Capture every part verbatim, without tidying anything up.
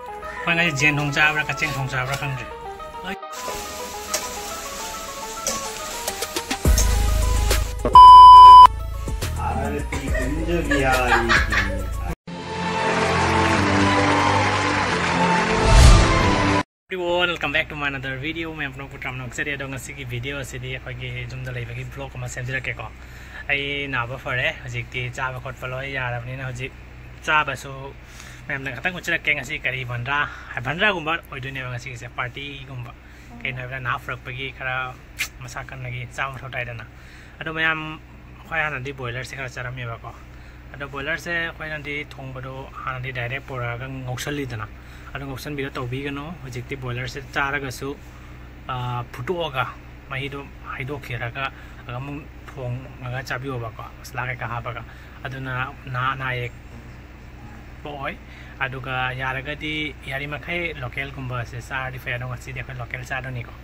ꯑꯩꯈꯣꯏ ꯉꯁꯤ ꯖꯦꯟ ꯊꯣꯡ ꯆꯥꯕ꯭ꯔꯥ, ꯀꯛꯆꯦꯡ ꯊꯣꯡ ꯆꯥꯕ꯭ꯔꯥ ꯈꯪꯗ꯭ꯔꯦ꯫ Everyone, welcome back to my another video. ꯃꯌꯥꯝ ꯄꯨꯝꯅꯃꯛꯄꯨ ꯇꯔꯥꯝꯅ ꯑꯣꯛꯆꯔꯤ꯫ ꯑꯗꯣ ꯉꯁꯤꯒꯤ video ꯑꯁꯤꯗꯤ ꯑꯩꯈꯣꯏꯒꯤ ꯌꯨꯝꯗ ꯂꯩꯕꯒꯤ vlog ꯑꯃ ꯁꯦꯝꯖꯔꯛꯀꯦꯀꯣ꯫ ꯑꯩ ꯅꯥꯕ ꯐꯔꯦ, ꯍꯧꯖꯤꯛꯇꯤ ꯆꯥꯕ ꯈꯣꯠꯄ ꯂꯣꯏ ꯌꯥꯔꯕꯅꯤꯅ ꯍꯧꯖꯤꯛ ꯆꯥꯕꯁꯨ ꯃꯌꯥꯝꯅ ꯈꯇꯪ ꯎꯠꯆꯔꯛꯀꯦ꯫ ꯉꯁꯤ ꯀꯔꯤ ꯕꯟꯗ꯭ꯔꯥ, ꯕꯟꯗ꯭ꯔꯥꯒꯨꯝꯕ ꯑꯣꯏꯗꯣꯏꯅꯦꯕ ꯉꯁꯤꯒꯤꯁꯦ, partyꯒꯨꯝꯕ꯫ ꯀꯩꯅꯣ ꯍꯥꯏꯕꯗ ꯅꯥ ꯐꯔꯛꯄꯒꯤ ꯈꯔ ꯃꯁꯥ ꯀꯟꯕꯒꯤ ꯆꯥꯕ ꯃꯊꯧ ꯇꯥꯏꯗꯅ꯫ ꯑꯗꯣ ꯃꯌꯥꯝ, ꯑꯩꯈꯣꯏ ꯍꯥꯟꯅꯗꯤ boilerꯁꯦ ꯈꯔ ꯆꯥꯔꯝꯃꯦꯕꯀꯣ꯫ ꯑꯗꯣ boilerꯁꯦ ꯑꯩꯈꯣꯏꯅꯗꯤ ꯊꯣꯡꯕꯗꯣ ꯍꯥꯟꯅꯗꯤ direct ꯄꯨꯔꯛꯑꯒ ꯉꯧꯁꯜꯂꯤꯗꯅ꯫ ꯑꯗꯣ ꯉꯧꯁꯟꯕꯤꯗꯣ ꯇꯧꯕꯤꯒꯅꯨ꯫ ꯍꯧꯖꯤꯛꯇꯤ boilerꯁꯦ ꯆꯥꯔꯒꯁꯨ, ꯑ, ꯐꯨꯠꯇꯣꯛꯑꯒ ꯃꯍꯤꯗꯣ ꯍꯩꯗꯣꯛꯈꯤꯔꯒ ꯑꯗꯨꯒ ꯑꯃꯨꯛ ꯊꯣꯡꯉꯒ ꯆꯥꯕꯤꯌꯣꯕꯀꯣ, ꯃꯁꯂꯥ ꯀꯩꯀꯥ ꯍꯥꯞꯄꯒ꯫ ꯑꯗꯨꯅ ꯅꯥ-, ꯅꯥꯌꯦꯛ ꯄꯣꯛꯑꯣꯏ꯫ ꯑꯗꯨꯒ ꯌꯥꯔꯒꯗꯤ, ꯌꯥꯔꯤꯃꯈꯩ localꯒꯨꯝꯕꯁꯦ ꯆꯥꯔꯗꯤ ꯐꯩ꯫ ꯑꯗꯣ ꯉꯁꯤꯗꯤ ꯑꯩꯈꯣꯏ local ꯆꯥꯗꯣꯏꯅꯤꯀꯣ꯫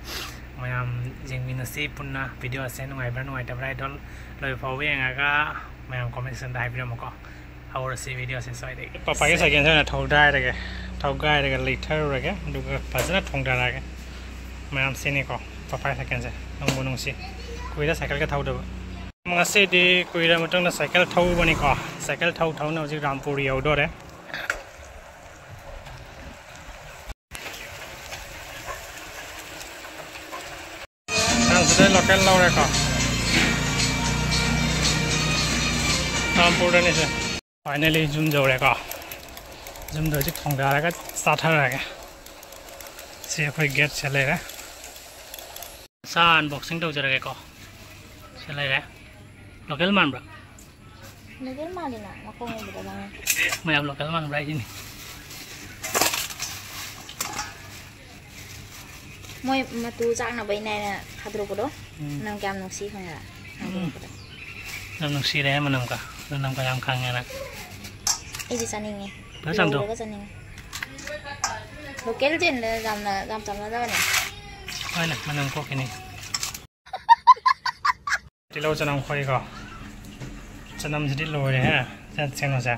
ꯃꯌꯥꯝ ꯌꯦꯡꯃꯤꯟꯅꯁꯤ ꯄꯨꯟꯅ꯫ Videoꯁꯦ ꯅꯨꯡꯉꯥꯏꯕ꯭ꯔꯥ ꯅꯨꯡꯉꯥꯏꯇꯕ꯭ꯔꯥ ꯍꯥꯏꯗꯣ ꯂꯣꯏꯕ ꯐꯥꯎꯕ ꯌꯦꯡꯉꯒ ꯃꯌꯥꯝ comment sectionꯗ ꯍꯥꯏꯕꯤꯔꯝꯃꯨꯀꯣ꯫ ꯍꯧꯔꯁꯤ videoꯁꯦ ꯁ꯭ꯋꯥꯏꯗꯒꯤ꯫ ꯄꯄꯥꯒꯤ cycleꯁꯦ ꯑꯣꯏꯅ ꯊꯧꯒꯥꯏꯔꯒꯦ, ꯊꯧꯒꯥꯏꯔꯒ ꯂꯩꯊꯔꯨꯔꯒꯦ, ꯑꯗꯨꯒ ꯐꯖꯅ ꯊꯣꯡꯗꯔꯛꯑꯒꯦ꯫ ꯃꯌꯥꯝ ꯁꯤꯅꯤꯀꯣ ꯄꯄꯥꯒꯤ cycleꯁꯦ, ꯅꯨꯡꯕꯨ ꯅꯨꯡꯁꯤ꯫ ꯀꯨꯏꯔꯦ cycleꯒ ꯊꯧꯗꯕ꯫ ꯉꯁꯤꯗꯤ ꯀꯨꯏꯔ ꯃꯇꯨꯡꯗ cycle ꯊꯧꯕꯅꯤꯀꯣ꯫ Cycle ꯊꯧ ꯊꯧꯅ ꯍꯧꯖꯤꯛ ꯔꯥꯝꯄꯨꯔ ꯌꯧꯗꯣꯔꯦ꯫ ꯁꯤꯗꯩ local ꯂꯧꯔꯦꯀꯣ꯫ ꯔꯥꯝꯄꯨꯔꯗꯅꯤꯁꯦ꯫ Finally ꯌꯨꯝ ꯌꯧꯔꯦꯀꯣ꯫ ꯌꯨꯝꯗ ꯍꯧꯖꯤꯛ ꯊꯣꯡꯗꯔꯒ ꯆꯥꯊꯔꯒꯦ꯫ ꯁꯤ ꯑꯩꯈꯣꯏ gateꯁꯦ ꯂꯩꯔꯦ꯫ ꯁꯥ unboxing ꯇꯧꯖꯔꯒꯦꯀꯣ꯫ ꯁꯤ ꯂꯩꯔꯦ꯫ Local ꯃꯥꯟꯕ꯭ꯔꯥ? Local ꯃꯥꯜꯂꯤꯅ, ꯃꯈꯣꯡ ꯎꯕꯗ ꯈꯪꯉꯦ꯫ ꯃꯌꯥꯝ local ꯃꯥꯟꯕ꯭ꯔꯥ ꯍꯥꯏꯁꯤꯅꯤ꯫ ꯃꯣꯏ ꯃꯇꯨ ꯆꯥꯛꯅꯕꯩꯅꯦ ꯍꯥꯏꯅ ꯊꯥꯗꯣꯔꯛꯄꯗꯣ꯫ ꯎꯝ꯫ ꯅꯪ ꯀꯌꯥꯝ ꯅꯨꯡꯁꯤ ꯈꯪꯉꯦꯗ? ꯎꯝ꯫ ꯌꯥꯝ ꯅꯨꯡꯁꯤꯔꯦ ꯃꯅꯝꯒ꯫ ꯃꯅꯝꯒ ꯌꯥꯝ ꯈꯪꯉꯦ ꯅꯪ꯫ ꯑꯩꯗꯤ ꯆꯥꯅꯤꯡꯉꯦ꯫ ꯐꯖꯅ ꯆꯥꯝꯊꯣꯛ꯫ ꯂꯧꯔꯒ ꯆꯥꯅꯤꯡꯉꯦ꯫ Local ꯆꯦꯟꯗ ꯌꯥꯝꯅ, ꯌꯥꯝ ꯆꯝꯅꯗꯕꯅꯦ꯫ ꯍꯣꯏꯅꯦ, ꯃꯅꯝ ꯀꯣꯛꯈꯤꯅꯤ꯫ ꯇꯤꯜꯍꯧ ꯆꯅꯝ ꯈꯣꯏꯀꯣ꯫ ꯆꯅꯝꯁꯤꯗꯤ ꯂꯣꯏꯔꯦꯍꯦ꯫ ꯁꯦ, ꯁꯦꯡꯅꯁꯦ꯫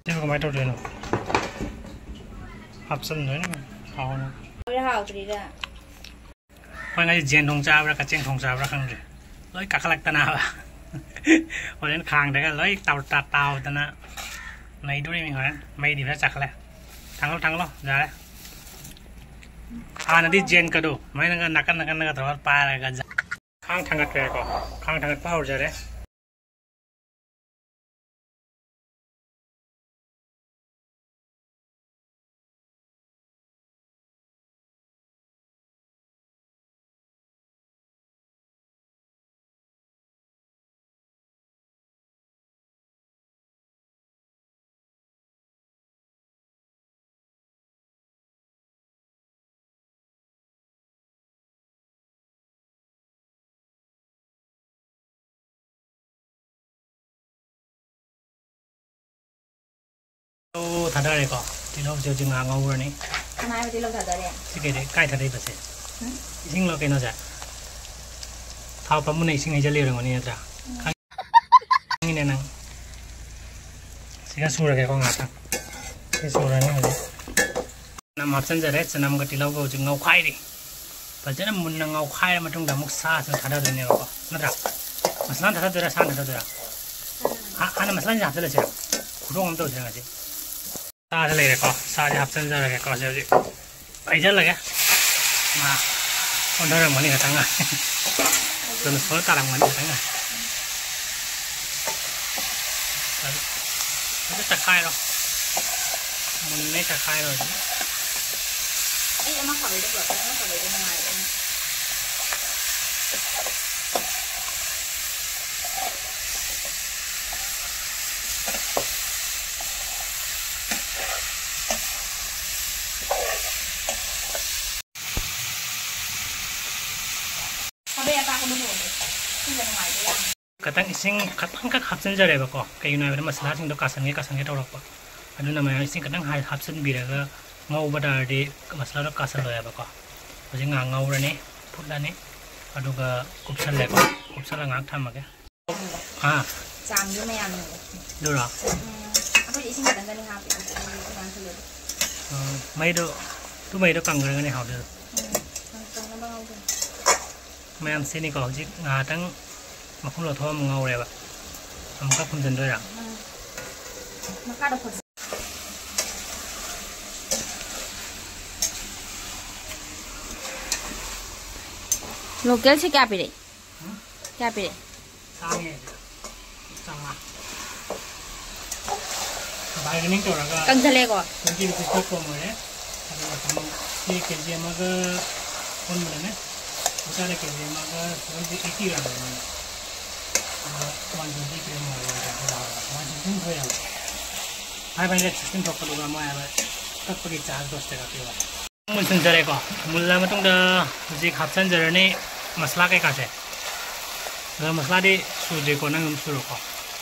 ꯁꯤꯕꯨ ꯀꯃꯥꯏꯅ ꯇꯧꯗꯣꯏꯅꯣ? ꯍꯥꯞꯆꯤꯟꯗꯣꯏꯅꯦ꯫ ꯍꯥꯎꯅ꯫ ꯍꯥꯎꯔꯤꯔꯥ ꯍꯥꯎꯇ꯭ꯔꯤꯔꯥ? ꯑꯩꯈꯣꯏ ꯉꯁꯤ ꯖꯦꯟ ꯊꯣꯡ ꯆꯥꯕ꯭ꯔꯥ ꯀꯛꯆꯦꯡ ꯊꯣꯡ ꯆꯥꯕ꯭ꯔꯥ ꯈꯪꯗ꯭ꯔꯦ꯫ ꯂꯣꯏ ꯀꯥꯈꯠꯂꯛꯇꯅꯕ꯫ ꯍꯣꯔꯦꯟ ꯈꯥꯡꯗꯒ ꯂꯣꯏ ꯇꯥꯎ-, ꯇꯥ-, ꯇꯥꯎꯗꯅ ꯅꯩꯗꯣꯔꯤꯃꯤ ꯍꯣꯔꯦꯟ꯫ ꯃꯩꯗꯤ ꯐꯖꯅ ꯆꯥꯈꯠꯂꯦ꯫ ꯊꯥꯡꯒꯠꯂꯣ, ꯊꯥꯡꯒꯠꯂꯣ, ꯌꯥꯔꯦ꯫ ꯍꯥꯟꯅꯗꯤ ꯖꯦꯟ ꯀꯗꯣ ꯁꯨꯃꯥꯏꯅꯒ ꯅꯥꯀꯟ ꯅꯥꯀꯟꯗꯒ ꯇꯧꯔꯒ ꯄꯥꯏꯔꯒ ꯖ-, ꯈꯥꯡ ꯊꯥꯡꯒꯠꯈ꯭ꯔꯦꯀꯣ꯫ ꯈꯥꯡ ꯊꯥꯡꯒꯠꯄ ꯍꯧꯔꯖꯔꯦ꯫ ꯑꯣ, ꯊꯥꯗꯔꯦꯀꯣ꯫ ꯇꯤꯜꯍꯧꯁꯦ ꯍꯧꯖꯤꯛ ꯉꯥꯏꯍꯥꯛ ꯉꯧꯔꯅꯤ꯫ ꯀꯅꯥ ꯍꯥꯏꯕ ꯇꯤꯜꯍꯧ ꯊꯥꯗꯔꯦ? ꯁꯤ ꯀꯩꯗꯩ, ꯀꯥꯏ ꯊꯥꯗꯩꯕꯁꯦ? ꯎꯝ? ꯏꯁꯤꯡꯂꯣ ꯀꯩꯅꯣꯁꯦ? ꯊꯥꯎ ꯄꯥꯝꯃꯨꯅ ꯏꯁꯤꯡ ꯍꯩꯖꯤꯜꯂꯤ ꯑꯣꯏꯔꯝꯒꯅꯤ ꯅꯠꯇ꯭ꯔꯥ? ꯎꯝ꯫ ꯈꯪꯉꯤꯅꯦ ꯅꯪ꯫ ꯁꯤꯒ ꯁꯨꯔꯒꯦꯀꯣ ꯉꯥꯛꯇꯪ꯫ ꯁꯤ ꯁꯨꯔꯅꯤ ꯍꯧꯖꯤꯛ꯫ ꯆꯅꯝ ꯍꯥꯞꯆꯤꯟꯖꯔꯦ꯫ ꯆꯅꯝꯒ ꯇꯤꯜꯍꯧꯒ ꯍꯧꯖꯤꯛ ꯉꯧꯈꯥꯏꯔꯤ꯫ ꯐꯖꯅ ꯃꯨꯟꯅ ꯉꯧꯈꯥꯏꯔ ꯃꯇꯨꯡꯗ ꯑꯃꯨꯛ ꯁꯥꯁꯤꯡ ꯊꯥꯗꯗꯣꯏꯅꯦꯕꯀꯣ, ꯅꯠꯇ꯭ꯔꯥ? ꯃꯁꯂꯥ ꯊꯥꯗꯗꯣꯏꯔꯥ, ꯁꯥ ꯊꯥꯗꯗꯣꯏꯔꯥ? ꯍꯥ-, ꯍꯥꯟꯅ ꯃꯁꯂꯥꯁꯦ ꯍꯥꯞꯆꯤꯜꯂꯁꯤꯔꯥ? ꯈꯨꯊꯣꯡ ꯑꯃ ꯇꯧꯁꯤꯔꯥ ꯉꯁꯤ? ꯁꯥꯁꯦ ꯂꯩꯔꯦꯀꯣ, ꯁꯥꯁꯦ ꯍꯥꯞꯆꯤꯟꯖꯔꯒꯦꯀꯣ꯫ ꯁꯤ ꯍꯧꯖꯤꯛ ꯍꯩꯖꯤꯜꯂꯒꯦ꯫ ꯃꯥ ꯑꯣꯟꯊꯔꯝꯒꯅꯤ ꯈꯤꯇꯪ ꯉꯥꯏ꯫ ꯆꯨꯝꯅ ꯁꯣꯜ ꯇꯥꯔꯝꯒꯅꯤ ꯈꯤꯇꯪ ꯉꯥꯏ꯫ ꯑꯗꯨ ꯇꯛꯈꯥꯏꯔꯣ꯫ ꯃꯨꯟꯅꯩ ꯇꯛꯈꯥꯏꯔꯣ ꯑꯗꯨꯝ꯫ ꯑꯩ ꯑꯃ ꯈꯥꯕꯩꯗꯣ ꯄꯨꯔꯛꯀꯦ, ꯑꯃ ꯈꯥꯕꯩꯗꯣ ꯅꯨꯡꯉꯥꯏꯕꯅꯤ꯫ ꯈꯥꯕꯩ ꯑꯄꯥꯛꯄꯗꯣ ꯄꯨꯔꯛꯀꯦ꯫ ꯁꯤꯅ ꯅꯨꯡꯉꯥꯏꯕ ꯌꯥꯝ꯫ ꯈꯇꯪ ꯏꯁꯤꯡ ꯈꯇꯪꯈꯛ ꯍꯥꯞꯆꯤꯟꯖꯔꯦꯕꯀꯣ꯫ ꯀꯩꯒꯤꯅꯣ ꯍꯥꯏꯕꯗ ꯃꯁꯥꯂꯥꯁꯤꯡꯗꯣ ꯀꯥꯁꯟꯒꯦ ꯀꯥꯁꯟꯒꯦ ꯇꯧꯔꯛꯄ꯫ ꯑꯗꯨꯅ ꯃꯌꯥꯝ ꯏꯁꯤꯡ ꯈꯇꯪ ꯍꯥꯏ-, ꯍꯥꯞꯆꯤꯟꯕꯤꯔꯒ ꯉꯧꯕ ꯇꯥꯔꯗꯤ ꯃꯁꯥꯂꯥꯗꯣ ꯀꯥꯁꯜꯂꯣꯏ ꯍꯥꯏꯕꯀꯣ꯫ ꯍꯧꯖꯤꯛ ꯉꯥꯏꯍꯥꯛ ꯉꯧꯔꯅꯤ, ꯐꯨꯠꯂꯅꯤ꯫ ꯑꯗꯨꯒ ꯀꯨꯞꯁꯜꯂꯦꯀꯣ꯫ ꯀꯨꯞꯁꯜꯂ ꯉꯥꯏꯍꯥꯛ ꯊꯝꯃꯒꯦ꯫ ꯑꯥ꯫ ꯆꯥꯡꯗꯣ ꯃꯌꯥꯝꯅ꯫ ꯑꯗꯨꯔꯣ? ꯎꯝ, ꯑꯩꯈꯣꯏꯗꯤ ꯏꯁꯤꯡ ꯈꯇꯪꯗꯅꯤ ꯍꯥꯞꯄꯤꯗꯣ꯫ ꯑꯗꯨꯗꯤ ꯉꯥꯡꯁꯜꯂꯣꯏꯕ꯫ ꯎꯝ, ꯃꯩꯗꯣ, ꯇꯨ ꯃꯩꯗꯣ ꯀꯪꯈ꯭ꯔꯒꯅꯤ ꯍꯥꯎꯗꯣꯏꯗꯣ꯫ ꯎꯝ, ꯀꯪꯅꯕ ꯉꯧꯗꯣꯏꯅꯤ꯫ ꯃꯌꯥꯝ ꯁꯤꯅꯤꯀꯣ, ꯍꯧꯖꯤꯛ ꯉꯥꯏꯍꯥꯛꯇꯪ ꯃꯈꯨꯝ ꯂꯧꯊꯣꯛꯑ ꯑꯃꯨꯛ ꯉꯧꯔꯦꯕ꯫ ꯑꯃꯨꯛꯀ ꯈꯨꯝꯖꯤꯟꯗꯣꯏꯔꯥ? ꯎꯝ꯫ ꯃꯈꯥꯗ ꯐꯣꯠ-, ꯂꯣꯀꯦꯜꯁꯦ ꯀꯌꯥ ꯄꯤꯔꯛꯏ? ꯎꯝ? ꯀꯌꯥ ꯄꯤꯔꯛꯏ? ꯇꯥꯡꯉꯦ ꯁꯤꯗ꯫ ꯆꯥꯝꯃꯉꯥ꯫ ꯕꯥꯔꯒꯦꯅꯤꯡ ꯇꯧꯔꯒ ꯀꯪꯁꯜꯂꯦꯀꯣ? Twenty rupees ꯈꯛ ꯀꯣꯡ ꯑꯣꯏꯔꯦ꯫ ꯑꯗꯨꯒ ꯀꯩꯅꯣ, ꯁꯤ ꯀꯦ ꯖꯤ ꯑꯃꯒ ꯑꯣꯟꯕꯗꯅꯦ, ꯎꯆꯥꯗ ꯀꯦ ꯖꯤ ꯑꯃꯒ seventy, eighty gram ꯑꯣꯏꯔꯝꯒꯅꯤ꯫ ꯑꯗꯣ one twenty ꯄꯤꯔꯝꯃꯣꯏ, one twenty ꯂꯧꯔꯒ꯫ One sixty ꯊꯣꯛꯑꯦ ꯍꯥꯏꯕ꯫ Five hundred sixty ꯊꯣꯛꯄꯗꯨꯒ ꯃꯣꯏ ꯍꯥꯏꯕ ꯀꯛꯄꯒꯤ charge ꯗꯁ ꯇꯀꯥ ꯄꯤꯕ꯫ ꯃꯨꯟꯁꯤꯟꯖꯔꯦꯀꯣ꯫ ꯃꯨꯜꯂ ꯃꯇꯨꯡꯗ ꯍꯧꯖꯤꯛ ꯍꯥꯞꯆꯤꯟꯖꯔꯅꯤ ꯃꯁꯂꯥ ꯀꯩꯀꯥꯁꯦ꯫ ꯑꯗꯣ ꯃꯁꯂꯥꯗꯤ ꯁꯨꯗ꯭ꯔꯤꯀꯣ, ꯅꯪ ꯑꯗꯨꯝ ꯁꯨꯔꯣꯀꯣ꯫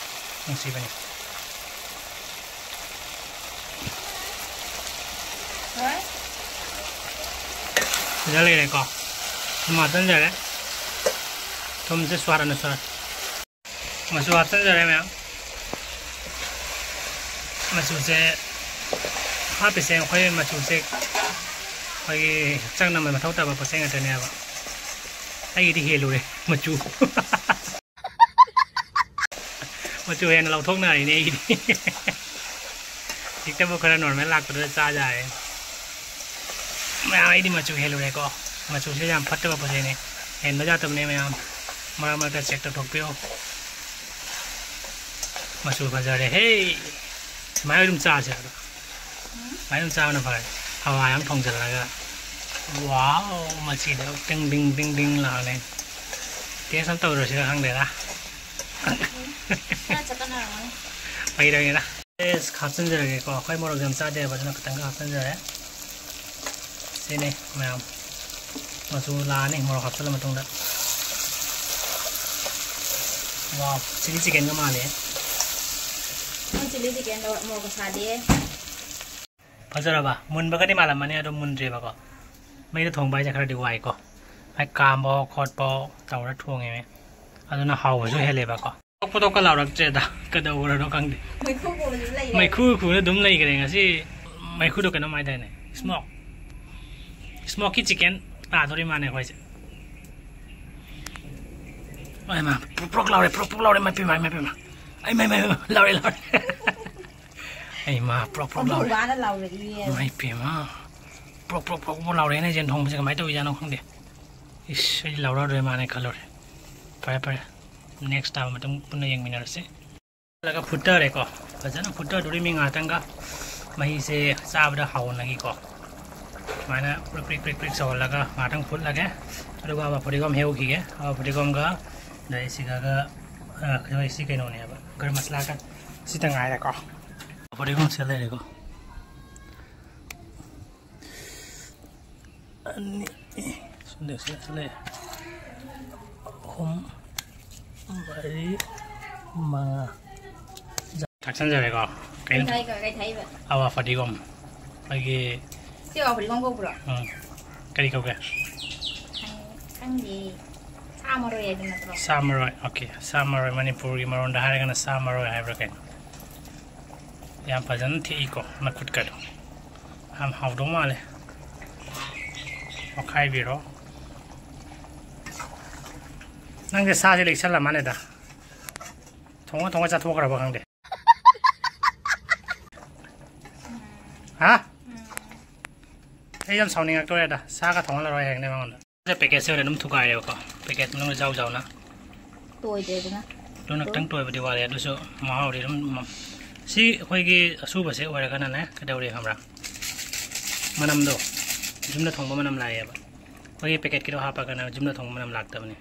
ꯅꯨꯡꯁꯤꯕꯅꯤ꯫ ꯁꯤꯗ ꯂꯩꯔꯦꯀꯣ꯫ ꯊꯨꯝ ꯍꯥꯞꯆꯤꯟꯖꯔꯦ꯫ ꯊꯨꯝꯁꯦ ꯁ꯭ꯋꯥꯗ ꯑꯅꯨꯁꯥꯔ꯫ ꯃꯆꯨ ꯍꯥꯞꯆꯤꯟꯖꯔꯦ ꯃꯌꯥꯝ꯫ ꯃꯆꯨꯁꯦ ꯍꯥꯞꯄꯤꯁꯦ ꯑꯩꯈꯣꯏ ꯃꯆꯨꯁꯦ ꯑꯩꯈꯣꯏꯒꯤ ꯍꯛꯆꯥꯡ ꯅꯝꯕ ꯃꯊꯧ ꯇꯥꯕ ꯄꯣꯠ ꯆꯩ ꯉꯥꯛꯇꯅꯦꯕ꯫ ꯑꯩꯒꯤꯗꯤ ꯍꯦꯜꯂꯨꯔꯦ ꯃꯆꯨ꯫ ꯃꯆꯨ ꯍꯦꯟꯅ ꯂꯧꯊꯣꯛꯅꯔꯤꯅꯦ ꯑꯩꯒꯤꯗꯤ꯫ ꯍꯧꯖꯤꯛꯇꯕꯨ ꯈꯔ normal ꯂꯥꯛꯄꯗꯨꯗ ꯆꯥ ꯌꯥꯔꯦ꯫ ꯃꯌꯥꯝ ꯑꯩꯗꯤ ꯃꯆꯨ ꯍꯦꯜꯂꯨꯔꯦꯀꯣ꯫ ꯃꯆꯨꯁꯦ ꯌꯥꯝ ꯐꯠꯇꯕ ꯄꯣꯠ ꯆꯩꯅꯦ꯫ ꯍꯦꯟꯕ ꯌꯥꯗꯕꯅꯦ ꯃꯌꯥꯝ꯫ ꯃꯔꯛ ꯃꯔꯛꯇ check ꯇꯧꯊꯣꯛꯄꯤꯌꯨ꯫ ꯃꯆꯨ ꯐꯖꯔꯦ ꯍꯦ꯫ ꯁꯨꯃꯥꯏꯅ ꯑꯗꯨꯝ ꯆꯥꯁꯦ ꯑꯗꯣ꯫ ꯁꯨꯃꯥꯏꯅ ꯑꯗꯨꯝ ꯆꯥꯕꯅ ꯐꯔꯦ꯫ ꯍꯋꯥꯏ ꯑꯃ ꯊꯣꯡꯖꯤꯜꯂꯒ꯫ Wow! ꯃꯆꯤꯗ ꯇꯤꯡ ꯇꯤꯡ ꯇꯤꯡ ꯇꯤꯡ ꯂꯥꯎꯔꯦ꯫ Taste ꯑꯃ ꯇꯧꯔꯁꯤꯔ ꯈꯪꯗꯦꯗ꯫ ꯈꯔ ꯆꯠꯀꯠꯅꯔꯝꯒꯅꯤ꯫ ꯐꯥꯒꯤ ꯇꯧꯅꯤꯗ꯫ Taste ꯍꯥꯞꯆꯤꯟꯖꯔꯒꯦꯀꯣ꯫ ꯑꯩꯈꯣꯏ ꯃꯣꯔꯣꯛ ꯌꯥꯝ ꯆꯥꯗꯦꯕ, ꯑꯗꯨꯅ ꯈꯤꯇꯪꯒ ꯍꯥꯞꯆꯤꯟꯖꯔꯦ꯫ ꯁꯤꯅꯤ ꯃꯌꯥꯝ꯫ ꯃꯆꯨ ꯂꯥꯛꯑꯅꯤ ꯃꯣꯔꯣꯛ ꯍꯥꯞꯆꯤꯜꯂ ꯃꯇꯨꯡꯗ꯫ Wow, chilli chickenꯒ ꯃꯥꯜꯂꯦ꯫ ꯅꯪ chilli chickenꯗꯣ ꯃꯣꯔꯣꯛꯀ ꯁꯥꯗꯦ꯫ ꯐꯖꯔꯕ? ꯃꯨꯟꯕꯒꯗꯤ ꯃꯥꯜꯂꯝꯃꯅꯤ, ꯑꯗꯣ ꯃꯨꯟꯗ꯭ꯔꯤꯕꯀꯣ꯫ ꯃꯩꯗ ꯊꯣꯡꯕ ꯍꯥꯏꯁꯦ ꯈꯔꯗꯤ ꯋꯥꯏꯀꯣ꯫ ꯃꯥꯏ ꯀꯥꯝꯕ ꯈꯣꯠꯄ ꯇꯧꯔ ꯊꯣꯡꯉꯤꯅꯦ꯫ ꯑꯗꯨꯅ ꯍꯥꯎꯕꯁꯨ ꯍꯦꯜꯂꯦꯕꯀꯣ꯫ ꯇꯣꯛꯄ ꯇꯣꯛꯄ ꯂꯥꯎꯔꯛꯇ꯭ꯔꯦꯗ, ꯀꯩꯗꯧꯔꯅꯣ ꯈꯪꯗꯦ꯫ ꯃꯩꯈꯨ ꯈꯨꯕꯁꯨ ꯂꯩꯔꯦ꯫ ꯃꯩꯈꯨ ꯈꯨꯅ ꯑꯗꯨꯝ ꯂꯩꯈ꯭ꯔꯦ ꯉꯁꯤ꯫ ꯃꯩꯈꯨꯗꯣ ꯀꯩꯅꯣꯝ ꯍꯥꯏꯗꯥꯏꯅꯦ? Smoke. Smoky chicken ꯇꯥꯗꯣꯔꯤ ꯃꯥꯅꯦ ꯑꯩꯈꯣꯏꯁꯦ꯫ ꯑꯩ ꯃꯥ ꯄ꯭ꯔꯣꯛ ꯄ꯭ꯔꯣꯛ ꯂꯥꯎꯔꯦ, ꯄ꯭ꯔꯣꯛ ꯄ꯭ꯔꯣꯛ ꯂꯥꯎꯔꯦ, ꯃꯥꯏ ꯄꯦꯝꯃ, ꯃꯥꯏ ꯄꯦꯝꯃ꯫ ꯑꯩ ꯃꯥꯏ, ꯃꯥꯏ, ꯃꯥꯏ, ꯂꯥꯎꯔꯦ, ꯂꯥꯎꯔꯦ꯫ ꯑꯩ ꯃꯥ ꯄ꯭ꯔꯣꯛ ꯄ꯭ꯔꯣꯛ ꯂꯥꯎꯔꯦ꯫ ꯕꯥꯅ ꯂꯥꯎꯔꯛꯏꯌꯦ꯫ ꯃꯥꯏ ꯄꯦꯝꯃ꯫ ꯄ꯭ꯔꯣꯛ ꯄ꯭ꯔꯣꯛ ꯄ꯭ꯔꯣꯛ ꯄ꯭ꯔꯣꯛ ꯂꯥꯎꯔꯦꯅꯦ ꯌꯦꯟ ꯊꯣꯡꯕꯁꯦ ꯀꯃꯥꯏꯅ ꯇꯧꯔꯤꯖꯥꯠꯅꯣ ꯈꯪꯗꯦ꯫ ꯏꯁ, ꯑꯩꯗꯤ ꯂꯥꯎꯔꯛꯑꯔꯣꯏ ꯃꯥꯅꯦ ꯈꯜꯂꯨꯔꯦ꯫ ꯐꯔꯦ, ꯐꯔꯦ꯫ Next ꯇꯥꯕ ꯃꯇꯨꯡ ꯄꯨꯟꯅ ꯌꯦꯡꯃꯤꯟꯅꯔꯁꯤ꯫ ꯂꯒ ꯐꯨꯠꯇꯔꯦꯀꯣ꯫ ꯐꯖꯅ ꯐꯨꯠꯇꯗꯣꯔꯤ ꯃꯤ ꯉꯥꯏꯍꯥꯛꯇꯪꯒ꯫ ꯃꯍꯤꯁꯦ ꯆꯥꯕꯗ ꯍꯥꯎꯅꯒꯤꯀꯣ꯫ ꯁꯨꯃꯥꯏꯅ ꯄ꯭ꯔꯤꯛ ꯄ꯭ꯔꯤꯛ ꯄ꯭ꯔꯤꯛ ꯄ꯭ꯔꯤꯛ ꯁꯧꯍꯜꯂꯒ ꯉꯥꯏꯍꯥꯛꯇꯪ ꯐꯨꯠꯂꯒꯦ꯫ ꯑꯗꯨꯒ ꯑꯋꯥ ꯐꯗꯤꯒꯣꯝ ꯍꯦꯛꯎꯈꯤꯒꯦ꯫ ꯑꯋꯥ ꯐꯗꯤꯒꯣꯝꯒ ꯑꯗꯩ ꯁꯤꯒꯒ, ꯑ, ꯑꯩꯈꯣꯏ ꯁꯤ ꯀꯩꯅꯣꯅꯦꯕ꯫ ꯒꯔꯝ ꯃꯁꯂꯥꯒ ꯁꯤꯇ ꯉꯥꯏꯔꯦꯀꯣ꯫ ꯐꯗꯤꯒꯣꯝꯁꯦ ꯂꯩꯔꯦꯀꯣ꯫ ꯑꯅꯤ, ꯁꯤꯗ, ꯁꯤꯗ ꯂꯩ꯫ ꯑꯍꯨꯝ, ꯃꯔꯤ, ꯃꯉꯥ꯫ ꯊꯥꯛꯆꯟꯖꯔꯦꯀꯣ꯫ ꯀꯩꯅꯣ? ꯀꯩ ꯊꯥꯛꯏꯕ? ꯀꯩ ꯊꯥꯛꯏꯕ? ꯑꯋꯥ ꯐꯗꯤꯒꯣꯝ꯫ ꯑꯩꯈꯣꯏꯒꯤ ꯁꯤ ꯑꯋꯥ ꯐꯗꯤꯒꯣꯝ ꯀꯧꯕ꯭ꯔꯣ? ꯎꯝ꯫ ꯀꯔꯤ ꯀꯧꯒꯦ? ꯈꯪ-, ꯈꯪꯗꯦ꯫ ꯁꯥ ꯃꯔꯣꯏ ꯍꯥꯏꯕ ꯅꯠꯇ꯭ꯔꯣ? ꯁꯥ ꯃꯔꯣꯏ꯫ Okay꯫ ꯁꯥ ꯃꯔꯣꯏ ꯃꯅꯤꯄꯨꯔꯒꯤ ꯃꯔꯣꯟꯗ ꯍꯥꯏꯔꯒꯅ ꯁꯥ ꯃꯔꯣꯏ ꯍꯥꯏꯕ꯭ꯔꯥ ꯀꯩꯅꯣ? ꯌꯥꯝ ꯐꯖꯅ ꯊꯦꯛꯏꯀꯣ ꯅꯈꯨꯠꯀꯗꯣ꯫ ꯌꯥꯝ ꯍꯥꯎꯗꯧ ꯃꯥꯜꯂꯦ꯫ ꯑꯣꯠꯈꯥꯏꯕꯤꯔꯣ꯫ ꯅꯪꯁꯦ ꯁꯥꯁꯦ ꯂꯤꯛꯁꯜꯂ ꯃꯥꯜꯂꯦꯗ꯫ ꯊꯣꯡꯉ ꯊꯣꯡꯉ ꯆꯥꯊꯣꯛꯈ꯭ꯔꯕ ꯈꯪꯗꯦ꯫ ꯍꯥ? ꯑꯩ ꯌꯥꯝ ꯁꯥꯎꯅꯤꯡꯉꯛꯇꯣꯔꯦꯗ꯫ ꯁꯥꯒ ꯊꯣꯡꯍꯜꯂꯔꯣꯏ ꯍꯥꯏꯕꯅꯦ ꯃꯉꯣꯟꯗ꯫ Packetꯁꯦ ꯑꯣꯏꯅ ꯑꯗꯨꯝ ꯊꯨꯒꯥꯏꯔꯦꯕꯀꯣ꯫ Packet ꯃꯅꯨꯡꯗ ꯖꯥꯎ ꯖꯥꯎꯅ꯫ ꯇꯣꯏꯗ꯭ꯔꯦꯗꯅ꯫ ꯑꯗꯨꯅ ꯈꯤꯇꯪ ꯇꯣꯏꯕꯗꯤ ꯋꯥꯠꯂꯦ, ꯑꯗꯨꯁꯨ ꯃꯍꯥꯎꯗꯤ ꯑꯗꯨꯝ ꯃ-, ꯁꯤ ꯑꯩꯈꯣꯏꯒꯤ ꯑꯁꯨꯕꯁꯦ ꯑꯣꯏꯔꯒꯅꯅꯦ, ꯀꯩꯗꯧꯔꯦ ꯈꯪꯕ꯭ꯔꯥ? ꯃꯅꯝꯗꯣ ꯌꯨꯝꯗ ꯊꯣꯡꯕ ꯃꯅꯝ ꯂꯥꯛꯑꯦꯕ꯫ ꯑꯩꯈꯣꯏꯒꯤ packetꯀꯤꯗꯣ ꯍꯥꯞꯄꯒꯅ ꯌꯨꯝꯗ ꯊꯣꯡꯕ ꯃꯅꯝ ꯂꯥꯛꯇꯕꯅꯤ꯫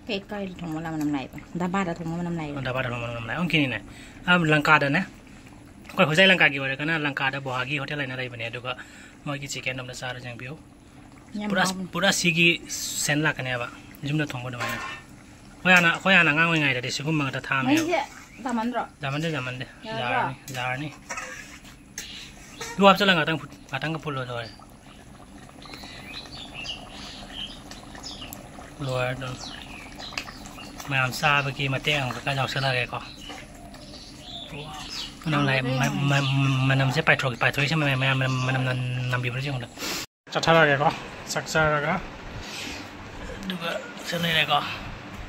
Packet ꯀꯥꯏꯗ ꯊꯣꯡꯕ ꯃꯅꯝ ꯂꯥꯛꯏꯕ? ꯗꯕꯥꯗ ꯊꯣꯡꯕ ꯃꯅꯝ ꯂꯥꯛꯏꯕ? ꯗꯕꯥꯗ ꯊꯣꯡꯕ ꯃꯅꯝ ꯂꯥꯛꯑꯦ꯫ ꯑꯣꯟꯈꯤꯅꯤꯅꯦ꯫ ꯑꯥ, ꯂꯪꯀꯥꯗꯅꯦ꯫ ꯑꯩꯈꯣꯏ ꯍꯣꯏꯖꯥꯏ ꯂꯪꯀꯥꯒꯤ ꯑꯣꯏꯔꯒꯅ ꯂꯪꯀꯥꯗ ꯕꯣꯍꯥꯒꯤ hotel ꯍꯥꯏꯅ ꯂꯩꯕꯅꯦ, ꯑꯗꯨꯒ ꯃꯣꯏꯒꯤ chickenꯗꯣ ꯑꯝꯇ ꯆꯥꯔ ꯌꯦꯡꯕꯤꯌꯨ꯫ ꯌꯥꯝ ꯄꯨꯔꯥ, ꯍꯥꯎꯕꯅꯦ꯫ ꯄꯨꯔꯥ ꯁꯤꯒꯤ scent ꯂꯥꯛꯀꯅꯦꯕ, ꯌꯨꯝꯗ ꯊꯣꯡꯕ ꯑꯗꯨꯃꯥꯏꯅ꯫ ꯑꯩꯈꯣꯏ ꯍꯥꯟꯅ, ꯑꯩꯈꯣꯏ ꯍꯥꯟꯅ ꯑꯉꯥꯡ ꯑꯣꯏꯔꯤꯉꯩꯗꯗꯤ ꯁꯤꯒꯨꯝꯕ ꯉꯥꯛꯇ ꯊꯥꯛꯑꯝꯃꯦꯕ꯫ ꯃꯩꯁꯦ ꯇꯥꯃꯟꯗ꯭ꯔꯣ? ꯌꯥꯝꯃꯟꯗꯦ, ꯌꯥꯝꯃꯟꯗꯦ꯫ ꯌꯥꯔꯕ꯭ꯔꯣ? ꯌꯥꯔꯅꯤ, ꯌꯥꯔꯅꯤ꯫ ꯑꯗꯨ ꯍꯥꯞꯆꯤꯜꯂꯒ ꯉꯥꯛꯇꯪ ꯐꯨꯠ-, ꯉꯥꯛꯇꯪꯒ ꯐꯨꯠꯂꯣ, ꯂꯣꯏꯔꯦ꯫ ꯂꯣꯏꯔꯦ ꯑꯗꯨꯝ꯫ ꯃꯌꯥꯝ ꯆꯥꯕꯒꯤ ꯃꯇꯦꯛ ꯑꯃꯈꯛ ꯌꯥꯎꯁꯜꯂꯛꯑꯒꯦꯀꯣ꯫ ꯃꯅꯝ ꯂꯥꯛꯑꯦ꯫ ꯃ-, ꯃ-, ꯃꯅꯝꯁꯦ ꯄꯥꯏꯊꯣꯔꯛ-, ꯄꯥꯏꯊꯣꯔꯛꯏꯁꯦ ꯃꯌꯥꯝ, ꯃꯌꯥꯝ ꯃꯅꯝ, ꯃꯅꯝ ꯅꯝꯕꯤꯕ꯭ꯔꯥ ꯌꯦꯡꯉꯨꯗ꯫ ꯆꯠꯊꯔꯒꯦꯀꯣ, ꯆꯥꯛ ꯆꯥꯔꯒ꯫ ꯑꯗꯨꯒ ꯁꯤ ꯂꯩꯔꯦꯀꯣ,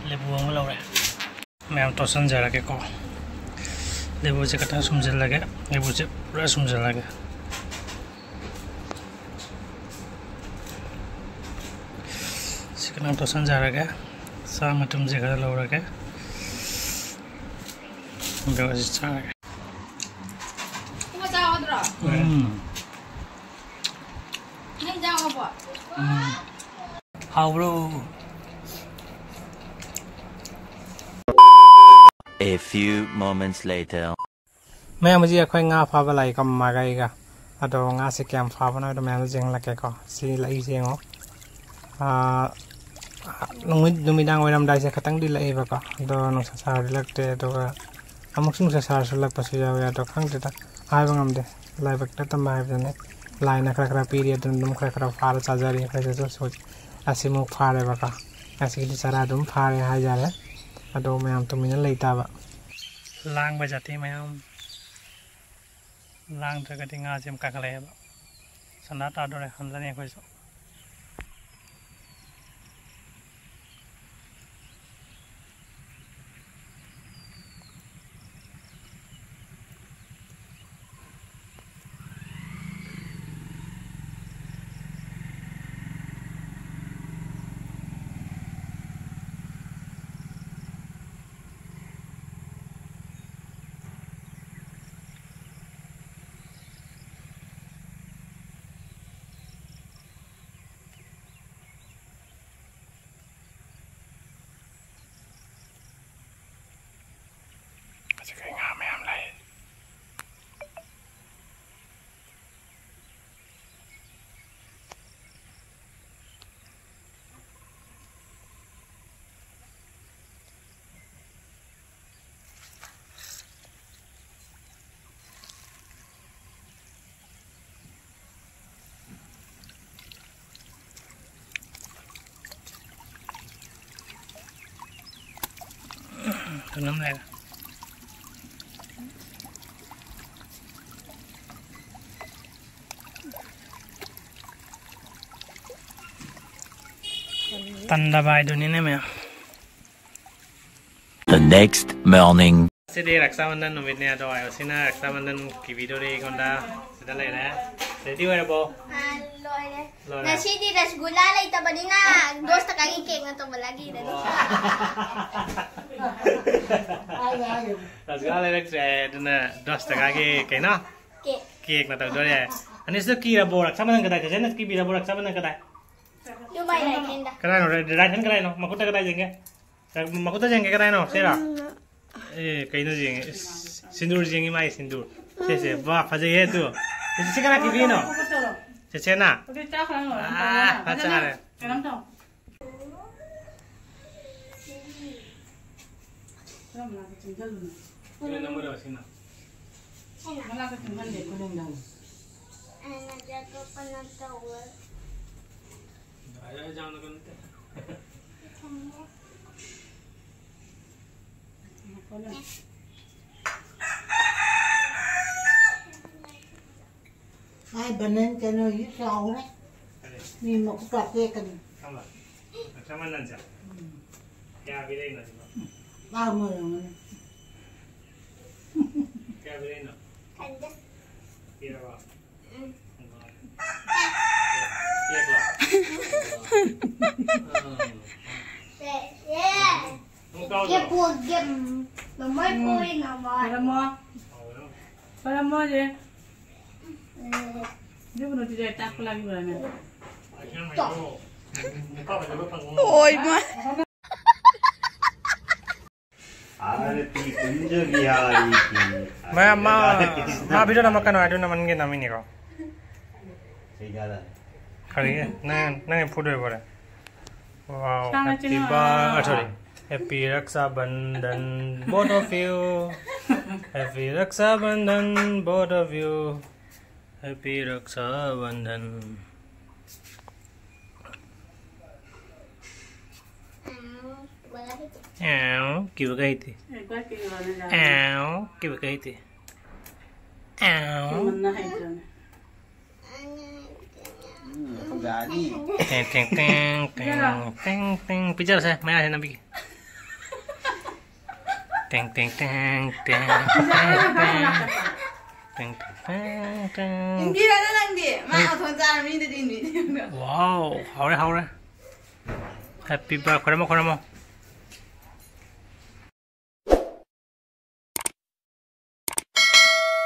ꯂꯦꯕꯨ ꯑꯃ ꯂꯧꯔꯦ꯫ ꯃꯌꯥꯝ ꯇꯣꯠꯁꯟꯖꯔꯒꯦꯀꯣ꯫ ꯂꯦꯕꯨꯁꯦ ꯈꯤꯇꯪ ꯁꯨꯝꯖꯤꯜꯂꯒꯦ, ꯂꯦꯕꯨꯁꯦ ꯄꯨꯔꯥ ꯁꯨꯝꯖꯤꯜꯂꯒꯦ꯫ ꯁꯤ ꯈꯤꯇꯪ ꯇꯣꯠꯁꯟꯖꯔꯒꯦ꯫ ꯆꯥ ꯃꯇꯨꯝꯁꯦ ꯈꯔ ꯂꯧꯔꯒꯦ꯫ ꯑꯗꯨꯒ ꯁꯤ ꯆꯥꯔꯒꯦ꯫ ꯎꯝ꯫ ꯎꯝ꯫ ꯍꯥꯎꯕ꯭ꯔꯣ? A few moments later. ꯃꯌꯥꯝ, ꯍꯧꯖꯤꯛ ꯑꯩꯈꯣꯏ ꯉꯥ ꯐꯥꯕ ꯂꯥꯛꯏꯀꯣ, ꯃꯃꯥꯒ ꯑꯩꯒ꯫ ꯑꯗꯣ ꯉꯥꯁꯦ ꯀꯌꯥꯝ ꯐꯥꯕꯅꯣ ꯍꯥꯏꯗꯣ ꯃꯌꯥꯝꯗ ꯌꯦꯡꯍꯜꯂꯛꯀꯦꯀꯣ꯫ ꯁꯤ ꯂꯛꯏꯁꯦ ꯌꯦꯡꯉꯣ꯫ ꯑꯥ, ꯅꯨꯃꯤꯠ, ꯅꯨꯃꯤꯗꯥꯡ ꯑꯣꯏꯔꯝꯗꯥꯏꯁꯦ ꯈꯇꯪꯗꯤ ꯂꯛꯑꯦꯕꯀꯣ꯫ ꯑꯗꯣ ꯅꯨꯡꯁꯥ ꯁꯥꯔꯗꯤ ꯂꯛꯇꯦ, ꯑꯗꯨꯒ ꯑꯃꯨꯛꯁꯨ ꯅꯨꯡꯁꯥ ꯁꯥꯔꯁꯨ ꯂꯛꯄꯁꯨ ꯌꯥꯎꯋꯦ꯫ ꯑꯗꯣ ꯈꯪꯗꯦꯗ, ꯍꯥꯏꯕ ꯉꯝꯗꯦ꯫ ꯂꯥꯏꯕꯛꯇ ꯇꯝꯕ ꯍꯥꯏꯕꯗꯨꯅꯦ꯫ ꯂꯥꯏꯅ ꯈꯔ ꯈꯔ ꯄꯤꯔꯤ, ꯑꯗꯨꯅ ꯑꯗꯨꯝ ꯈꯔ ꯈꯔ ꯐꯥꯔ ꯆꯥꯖꯔꯤ꯫ ꯑꯩꯈꯣꯏꯁꯨ ꯑꯗꯨ ꯍꯧꯖꯤꯛ ꯑꯁꯤꯃꯨꯛ ꯐꯥꯔꯦꯕꯀꯣ꯫ ꯉꯁꯤꯒꯤꯗꯤ ꯆꯔꯥ ꯑꯗꯨꯝ ꯐꯥꯔꯦ ꯍꯥꯏꯖꯔꯦ꯫ ꯑꯗꯣ ꯃꯌꯥꯝ ꯇꯨꯃꯤꯟꯅ ꯂꯩꯇꯥꯕ꯫ ꯂꯥꯡꯕ ꯖꯥꯇꯤ ꯃꯌꯥꯝ꯫ ꯂꯥꯡꯗ꯭ꯔꯒꯗꯤ ꯉꯥꯁꯦ ꯑꯃꯨꯛ ꯀꯥꯈꯠꯂꯛꯑꯦꯕ꯫ ꯁꯟꯗꯥ ꯇꯥꯗꯣꯔꯦ, ꯍꯜꯂꯅꯤ ꯑꯩꯈꯣꯏꯁꯨ꯫ ꯍꯧꯖꯤꯛ ꯑꯩ ꯉꯥ ꯃꯌꯥꯝ ꯂꯩ꯫ ꯑꯗꯨꯝ ꯂꯩꯔꯦ꯫ ꯇꯟꯗꯕ ꯍꯥꯏꯗꯨꯅꯤꯅꯦ ꯃꯌꯥꯝ꯫ The next morning. ꯉꯁꯤꯗꯤ ꯔꯛꯁꯥꯕꯟꯙꯟ ꯅꯨꯃꯤꯠꯅꯦ, ꯑꯗꯣ ꯑꯥꯌꯣꯁꯤꯅ ꯔꯛꯁꯥꯕꯟꯙꯟ ꯀꯤꯕꯤꯗꯣꯔꯤ ꯑꯩꯉꯣꯟꯗ꯫ ꯁꯤꯗ ꯂꯩꯔꯦ꯫ ꯔꯦꯗꯤ ꯑꯣꯏꯔꯕꯣ? ꯑꯥ, ꯂꯣꯏꯔꯦ꯫ ꯂꯣꯏꯔꯦ꯫ ꯉꯁꯤꯗꯤ ꯔꯁꯒꯨꯂꯥ ꯂꯩꯇꯕꯅꯤꯅ ꯗꯣꯁ ꯇꯀꯥꯒꯤ ꯀꯦꯛꯅ ꯇꯧꯕ ꯂꯥꯒꯤꯔꯅꯤ꯫ ꯔꯁꯒꯨꯂꯥ ꯂꯩꯔꯛꯇ꯭ꯔꯦ, ꯑꯗꯨꯅ ꯗꯣꯁ ꯇꯀꯥꯒꯤ ꯀꯩꯅꯣ? ꯀꯦꯛ꯫ ꯀꯦꯛꯅ ꯇꯧꯗꯣꯔꯦ꯫ ꯑꯅꯤꯁꯤꯗ ꯀꯤꯔꯕꯣ? ꯔꯛꯁꯥꯕꯟꯙꯟ ꯀꯗꯥꯏ? ꯆꯦꯆꯦꯅ ꯀꯤꯕꯤꯔꯕꯣ ꯔꯛꯁꯥꯕꯟꯙꯟ ꯀꯗꯥꯏ? ꯌꯨꯝ ꯃꯥꯏ ꯂꯥꯏ ꯀꯦꯟꯗ꯫ ꯀꯗꯥꯏꯅꯣ? ꯔꯥꯏ-, ꯔꯥꯏꯠ ꯍꯦꯟ ꯀꯗꯥꯏꯅꯣ? ꯃꯈꯨꯠꯇ ꯀꯗꯥꯏ ꯌꯦꯡꯒꯦ? ꯃꯈꯨꯠꯇ ꯌꯦꯡꯒꯦ ꯀꯗꯥꯏꯅꯣ? ꯁꯤꯔꯣ? ꯎꯝ꯫ ꯑꯦ, ꯀꯩꯅꯣ ꯌꯦꯡꯉꯦ? ꯏꯁ, ꯁꯤꯟꯗꯨꯔ ꯌꯦꯡꯉꯤ, ꯃꯥꯏ ꯁꯤꯟꯗꯨꯔ꯫ ꯁꯦ, ꯁꯦ, ꯋꯥ, ꯐꯖꯩꯍꯦ ꯑꯗꯨ꯫ ꯁꯤ, ꯁꯤ ꯀꯅꯥ ꯀꯤꯕꯤꯅꯣ? ꯆꯦꯆꯦꯅ? ꯑꯗꯨ ꯆꯥꯈ꯭ꯔꯅꯨ, ꯑꯥ, ꯐꯖꯅ ꯐꯖꯔꯦ꯫ ꯀꯩꯅꯣꯝ ꯇꯧ꯫ ꯀꯔꯝꯕ ꯂꯥꯛꯀ ꯆꯪꯁꯜꯂꯨꯅꯣ? ꯁꯤꯅ ꯅꯝꯕꯔ ꯁꯤꯅ꯫ ꯃꯂꯥꯛꯀ ꯆꯪꯁꯜꯂꯦ, ꯈꯨꯅꯤꯡꯗ꯫ ꯑꯩꯅ ꯑꯇꯣꯞꯄꯅ ꯇꯧꯋꯦ꯫ ꯑꯩ, ꯑꯩ ꯌꯥꯝꯅ ꯀꯩꯅꯣ ꯇꯧ-, ꯊꯝꯃꯦ꯫ ꯃꯥꯏ ꯕꯅꯟ ꯀꯩꯅꯣꯁꯤ ꯆꯥꯎꯔꯦ꯫ ꯀꯔꯤ? ꯃꯤ ꯃꯈꯨꯠ ꯀꯥ ꯇꯦꯛꯀꯅꯤ꯫ ꯈꯪꯕ? ꯂꯛꯁꯃꯟꯗꯟꯁꯦ? ꯎꯝ꯫ ꯀꯌꯥ ꯄꯤꯔꯛꯏꯅꯣ ꯁꯤꯕꯣ? ꯄꯥꯝꯃꯨꯔꯝꯒꯅꯤ꯫ ꯀꯌꯥ ꯄꯤꯔꯛꯏꯅꯣ? ꯈꯪꯗꯦ꯫ ꯄꯤꯔꯕꯣ? ꯎꯝ꯫ ꯄꯤꯔꯛꯂꯣ? ꯎꯝ꯫ ꯁꯦ, ꯁꯦ꯫ ꯅꯣꯡ ꯇꯥꯗ꯭ꯔꯣ? ꯒꯦꯞ ꯄꯣ, ꯒꯦꯞ꯫ ꯅꯃꯥꯏ ꯎꯝ꯫ ꯄꯣꯔꯦ, ꯅꯃꯥꯏ꯫ ꯄꯔꯃꯣ꯫ ꯍꯥꯎꯕ꯭ꯔꯣ? ꯄꯔꯃꯣꯁꯦ꯫ ꯑꯗꯨꯕꯨ ꯅꯨꯡꯇꯤꯖꯥꯏ ꯇꯥꯛꯄ ꯂꯥꯛꯄꯤꯕ꯭ꯔꯥꯅꯦ? ꯑꯣꯏꯃ꯫ ꯑꯥꯔ ꯄꯤ ꯀꯨꯟꯖ ꯕꯤꯍꯥꯔꯤ ꯀꯤ ꯃꯌꯥꯝ ꯃꯥ, ꯃꯥ ꯚꯤꯗꯤꯑꯣ ꯅꯝꯃꯛꯀꯅꯨ ꯍꯥꯏꯗꯨꯅ ꯃꯅꯤꯡꯒꯤ ꯅꯝꯃꯤꯅꯤꯀꯣ꯫ ꯀꯔꯤꯒꯤ? ꯅꯪ, ꯅꯪ ꯐꯨꯗꯣꯏꯕꯣꯔꯦ? Wow, ꯁꯥꯡꯅ happy ꯆꯤꯡꯉꯣ꯫ Ba-, ah, sorry. Happy Raksha Bandhan, both of you. Happy Raksha Bandhan, both of you. Happy Raksha Bandhan. ꯑꯦ, ꯀꯤꯕ ꯀꯩ ꯍꯩꯇꯦ꯫ ꯑꯦ, ꯀꯤꯕ ꯀꯩ ꯍꯩꯇꯦ꯫ ꯑꯦ꯫ ꯎꯝ, ꯃꯐꯝ ꯌꯥꯅꯤ꯫ ꯇꯦꯡ ꯇꯦꯡ ꯇꯦꯡ ꯇꯦꯡ ꯇꯦꯡ ꯇꯦꯡ꯫ ꯄꯤꯖꯔꯁꯦ, ꯃꯌꯥꯁꯦ ꯅꯝꯕꯤꯒꯦ꯫ ꯇꯦꯡ ꯇꯦꯡ ꯇꯦꯡ ꯇꯦꯡ꯫ ꯇꯦꯡ ꯇꯦꯡ ꯇꯦꯡ꯫ ꯏꯟꯕꯤꯔꯅꯨ ꯅꯪꯗꯤ꯫ ꯃꯥ ꯃꯊꯣꯟ ꯆꯥꯔ ꯃꯤꯗꯗꯤ ꯏꯟꯕꯤꯗꯦ꯫ ꯋꯥꯎ, ꯍꯥꯎꯔꯦ, ꯍꯥꯎꯔꯦ꯫ Happy birthday꯫ ꯈꯣꯏꯔꯝꯃꯣ, ꯈꯣꯏꯔꯝꯃꯣ꯫